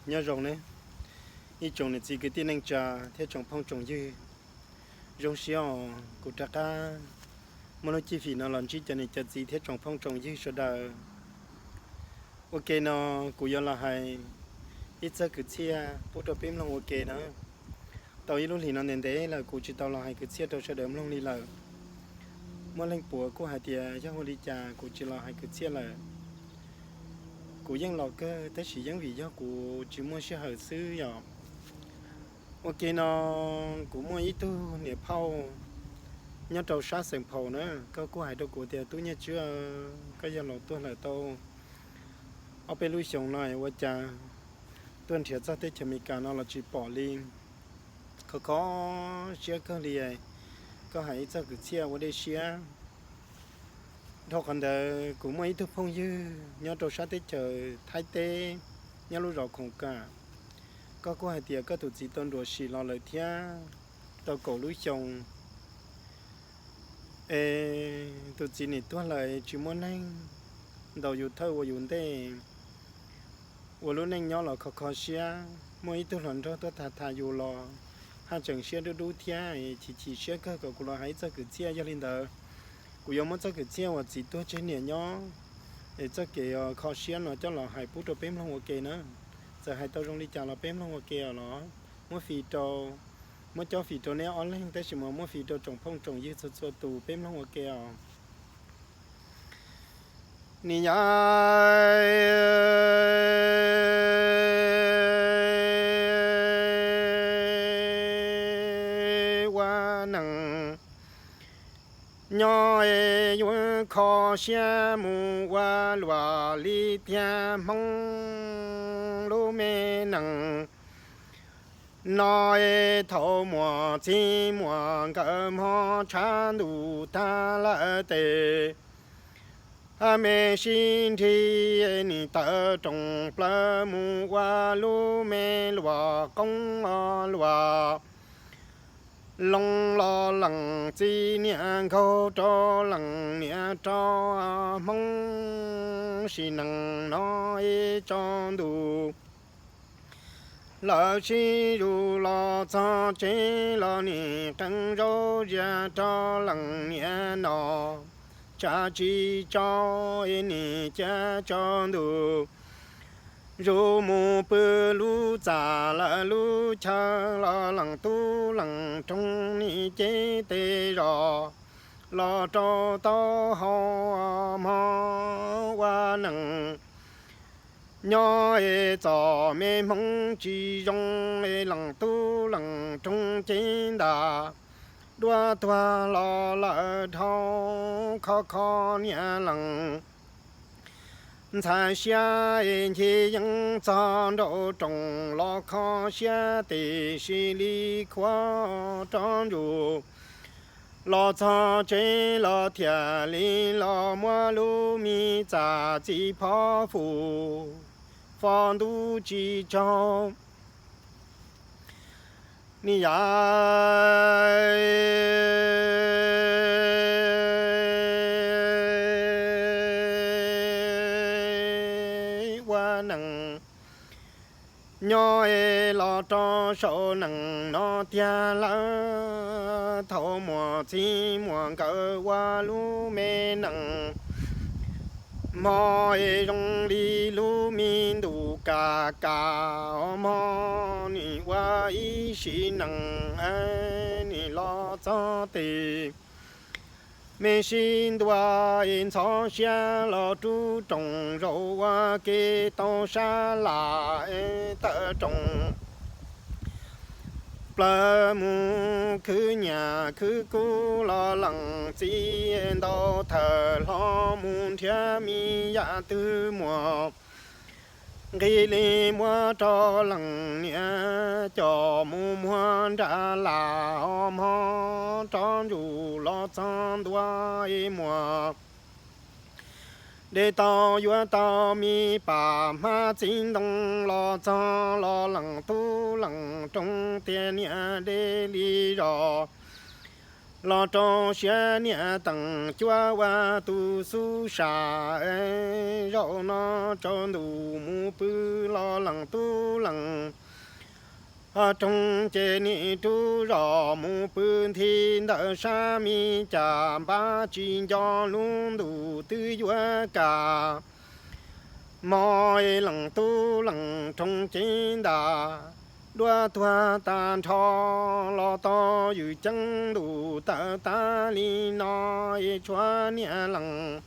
Nyob zoo nawb, ib tsoom niam txiv kwv tij neej tsa thiab tsoom phooj tsoom ywg. Zoo siab os kuv rov qab muaj lub cib fim no los ntsib cov niam cov txiv thiab tsoom phooj tsoom ywg sawv daws. Ua ke no kuv yuav los hais ib txog kwv txhiaj pub rau peb mloog ua ke na. Tau ib lub hlis no ntev ntev lawm kuv tsis tau los hais kwv txhiaj rau sawv daws mloog li lawm. Muaj leej puav kuj hais tias yog ua li cas kuv tsis los hais kwv txhiaj lawm. Kuv yeej los kawg tab sis yeej vim yog kuv tsis muaj sij hawm xwb yom. Ua ke no kuv muaj ib tug niam phauj nyob rau sab Xeem Phaum na, koj kuj hais rau kuv tias Tub Nyiaj Tswb, koj yog los tuaj lawm tau ob peb lub xyoos no ua cas tuaj nrhiav txog teb chaws Amelikas no los tsis pom li. Khov kho siab kawg li, koj hais ib txog kwv txhiaj ua dej siab. Dhau qhov ntawd kuv muaj ib tug phooj ywg nyob rau sab teb chaws Thaib teb, nyob lub zos Khoom Kam. Koj kuj hais tias koj tus txiv tau nruam sim los lawm thiab tau kaum lub xyoo. Es tus txiv nim tuag lawm tsis muaj neeg ntaus yus thawj ua yus ntej, ua lub neej nyob los khov kho siab. Muaj ib tug hluas nraug tuaj tham tham yus los haj tseem siab dub dub thiab, chim chim siab kawg kom kuv los hais ib txog kwv txhiaj. Yog li ntawd kuv yuav muab txoj kwv txhiaj uas txiv tuag tseg niam nyob es txoj kev kho siab no coj los hais pub rau peb mloog ua ke na. Txawm hais tau zoo li cas los peb mloog ua ke os los. Muab fim rau, muab cob fim rau neb ob leeg tab sis mas muab fim rau tsoom phooj tsoom ywg txhua txhua tus peb mloog ua ke os. Nim yog ua neej nyob es yuav kho siab mus ua luam li tiag Hmoob lub me neej no es thaum muaj txij muaj nkawm hmo tshav ntuj tag lawm tes me sib nrig nim tawm rooj plaws mus ua lub me luam qoob luam loo los lees txiv niam nkaug rau lees niam rau Hmoob sim neej no ib tsaus ntuj. Lawv sib zug los txog tsev los nim qee zaub zias rau lees niam no. Tsam tsis tsaus nim cia tsaus ntuj zus mus pw lub txaj lawm lub chaw los lees tub lees roog nim cev tes zos los rau taub hau hmo ua neej nyob es txom me Hmoob tsis zoo es lees tub lees roog cev ntas duab tuag los lawm dhau khov kho niam lees ntxhais siab es nce yeeb txog nraum rooj los kho siab tes sis li khuav rov ntsuj los txog tsev los thiaj li los muab lub me txaj txiv phov fum fo ntub tsis tsaug. Nim yog ua neej nyob es los rau saum neej no tiag lawm, thaum muaj txij muaj nkawm ua lub me neej hmo es zoo li lub me ntuj ka ka hmo nim ua ib sim neej nim los txog tes me sib ntua es ntxhov siab los rub rooj zaum ua ke tau sab laj tawm rooj plaws mus khwv nyiaj khwv kub los lees txiv ntau thawm hlo mus nrhiav me yam twg muaj nqis li muab rau lees niam coj mus muag nram las hmo rov ntsuj los txog ntua es muaj de tau yuav tau me pam hmab txiv ntoo los txog los lees tub lees rooj tiag niam de li zos los rau siab niam teem cuab ua tus xub sam. Zaum no tsaus ntuj mus pw los leej tub leej roog, ces nim rub zos mus pw nthi ntawm sab mi cas npab tsis nco lub ntuj twb yuav kaj. Hmo leej tub leej roog ceev ntas, duab tuag tag nrho los tau ywm ceeb ntuj tawm tas li no. Tshuav niam leej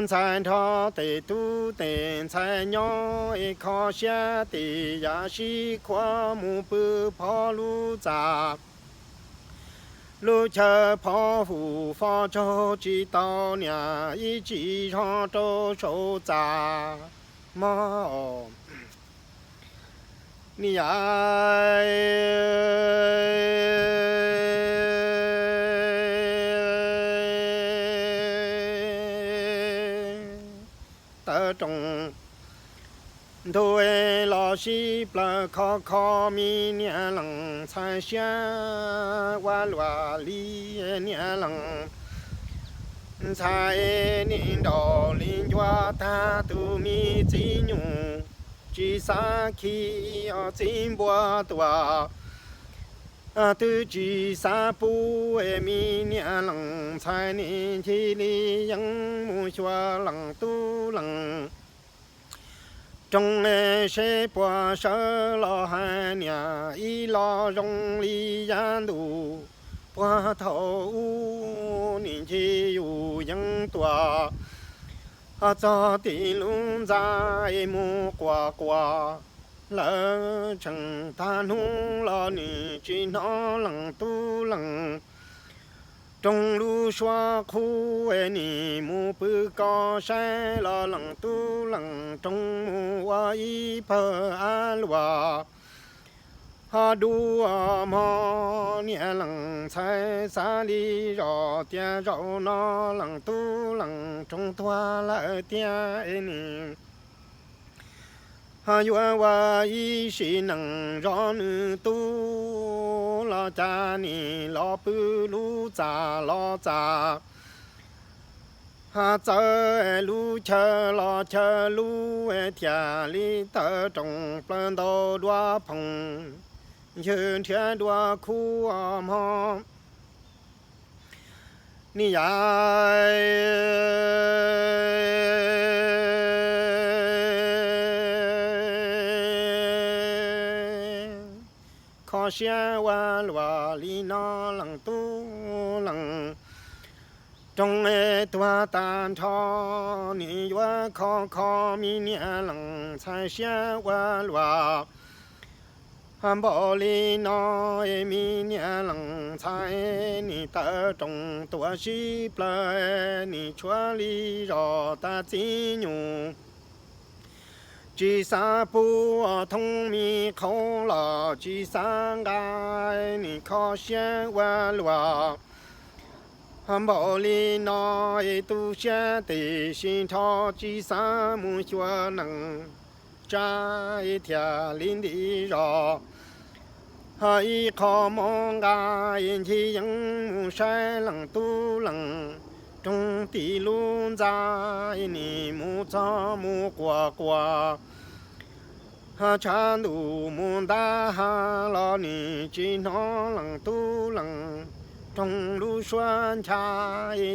ntxhais nrog tes tub tes ntxhais nyob, kho siab tes yam sib khuav mus pw phov lub txaj. Lub chaw phov hu fo tsaug tsis tau niam ib tsis zog rau saum txaj hmo. Niam tawv roog ntuj los sib plaws kho kho, me niam leej ntxhais siab ua luaj li. Niam leej ntxhais nim nraus li ncua tag, tus me txiv nyuj tsis xav khi, txiv npua tuaj twb tsis xav pub. Me niam leej ntxhais nim ncig li yeej mus xyuas leej tub leej roog seb puas sawv los hais niam ib los zoo li yav ntuj puag thaum ub. Nim ncig yus yeej tuaj txog tim lub ntxa mus quas quas, lawv tseem tag hnub los nim tsis hnov leej tub leej roog lub suab qhuav. Nim mus pw koj saib los leej tub leej roog mus ua ib pawg av luaj ho dub hmo. Niam leej ntxhais xav li zos tias zaum no leej tub leej roog tuag lawm tiag, nim ho yuav ua ib sim neej zov nws tub los cas nim los pw lub txaj los txaj, ho txawv lub chaw los chaw lub, thiaj li tawv roog plaws ntau dua phoov, ywg nrhiav dua khub hmo. Niam kho siab ua luaj li no, leej tub leej roog tuag tag nrho, nim yuav kho kho, me niam leej ntxhais siab ua luaj npaum li no. Me niam leej ntxhais nim tawv roog tuaj sib plaws, nim tshuav li zos tas txiv nyuj tsis xav pub, thoob me qhauv los tsis xav nqa, nim kho siab ua luaj npaum li no. Tu siab tes sib nrho tsis xav mus xyuas neej tsa, thiaj li nti zos ho ib qho mov nqa, ncig yeej mus saib leej tub leej roog tim lub ntxa, nim mus txog mus quas quas, ho tshav ntuj mus ntab ha los nim tsis hnov leej tub leej roog lub suab ncha,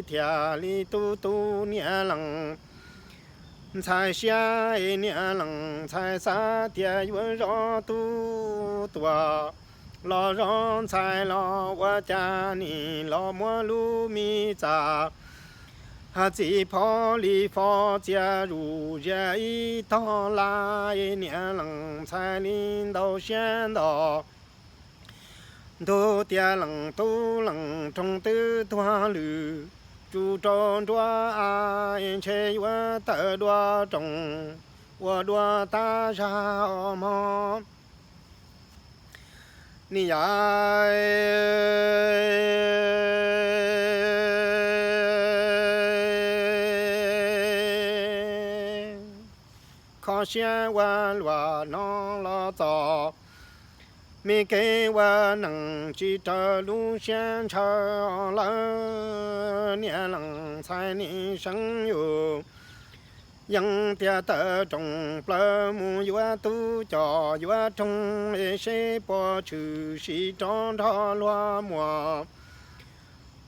thiaj li tu tu niam leej ntxhais siab. Niam leej ntxhais xav tias yuav zov tub tuaj los zov ntxhais los, ua cas nim los muab lub me txaj ho txiv phov li fo txia zuj zus ib tog laj. Niam leej ntxhais li ntau siab nto ntug tias leej tub leej roog twb tuag lwm, tsuj rau nruab av, ntshe yuav tawm dua roog ua dua tab zag os mog. Niam kho siab ua luaj no los txog me kev ua neej tsis raws lub siab ntshaw lawm. Niam leej ntxhais nim seev yus, yeej tias tawm rooj plaws mus yuav tub coj yuav roog, seb puas tshwm sim rov nrog luag muam.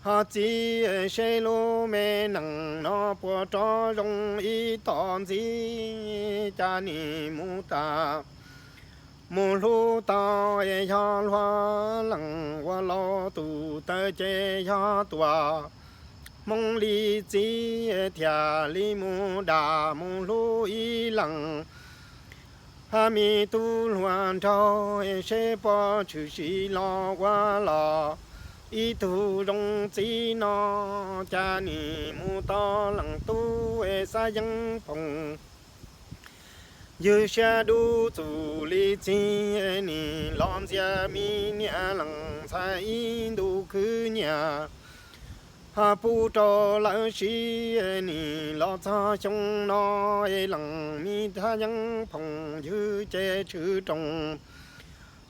Ho txiv, seb lub me neej no puas rov zoo ib tom ntxiv, cas nim mus tas mus hlub tau yog luag leej ua laus tus taw ces yog tuam. Hmoob li txiv thiaj li mus dam mus hlub ib leeg. Hab me tub hluas nraug, seb puas tshwm sim los ua los ib tug zoo txiv no, cas nim mus tau leej tub xav yeeb phoom. Ywg siab dub txuj li txiv, nim los ntxias me niam leej ntxhais ib ntu khwv nyiaj, ho pub rau lawv siv. Nim los txog xyoo no, leej me thab yeeb phoom ywg ces tshwm rooj,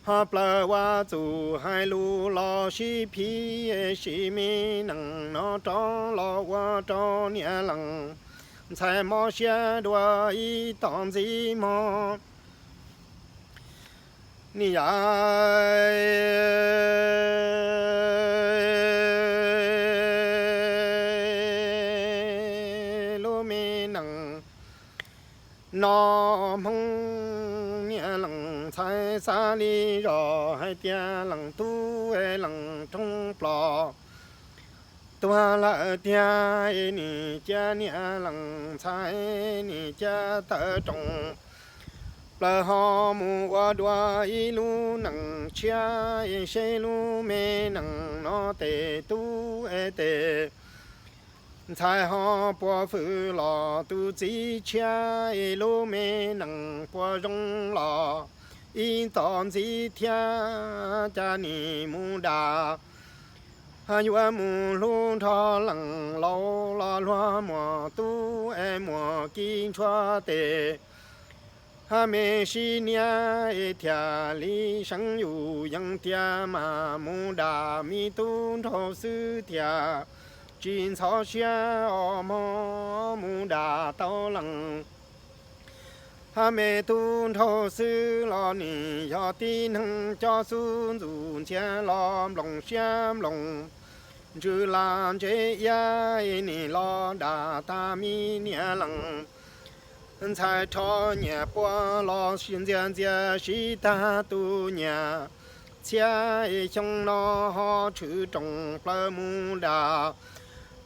ho plaws ua txuj hais lus los sib phiv, sim me neej no rov los ua rau niam leej ntxhais mob siab dua ib tom ntxiv mog. Ni yam lub me neej no, Hmoob niam leej ntxhais xav li zog hais tias leej tub leej roog plom tuag lawm tiag, nim cia niam leej ntxhais nim cia tawm rooj plaws ho mus ua dua ib lub neej tshiab, seb lub me neej no tes tub tes ntxhais ho puas fwm los tus txiv tshiab, lub me neej puas zoo los ib tom ntxiv thiab, cas nim mus dam yuav mus hlub nrog leej laus los luag muam tub es muam kib ntshua tes. Hab me sib niab thiaj li seev yus, yeej tias mas mus dam me tub nraug xwb thiaj tsis ntxhov siab os mog, mus dam tau leej. Hab me tub nraug xwb los nim yog tib neeg cob xub ntxuj ntxhias los nploos siab nploos ntsws las ntsev iab, nim los dam tag me niam leej ntxhais rho nyiaj puab los ntxias ntxias sib tag tus nyiaj txhiab, xyoo no ho tshwm rooj plaws mus dam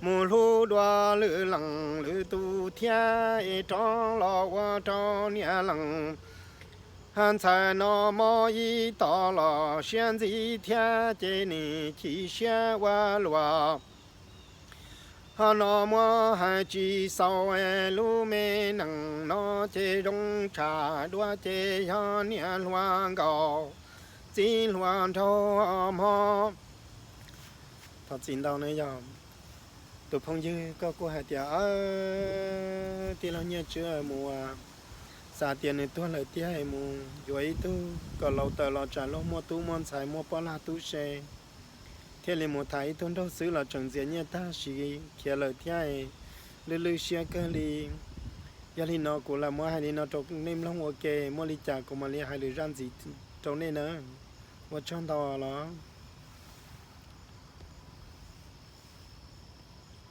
mus hlub dua lwm leej lwm tus thiab, rov los ua rau niam leej ntxhais no mob ib tom los siab ntxiv thiab, ces nim chim siab ua luaj. Ho no muab hais tsis xaus, lub me neej no ces zoo tshaj dua ces yog niam hluas nkaus txiv hluas nraug mog. Thov txim ntau ne yog tus phooj ywg koj kuj hais tias tij laug Nyiaj Tswb mus ua, xav tias nws tuag lawm tiag es mus yuav ib tug kom laus tawm los tsam luag muaj tub muaj ntxhais muaj poj lag tub se, thiaj li mus tham ib tug nraug xwb los tseem ntxias nyiaj tag sim khiav lawm thiab, lwj lwj siab kawg li. Yog li no kuv lam muab hais li no rau nej mloog ua ke, muaj li cas kuv mam li hais lwm zaj ntxiv rau nej nawb. Ua tsaug ntau los.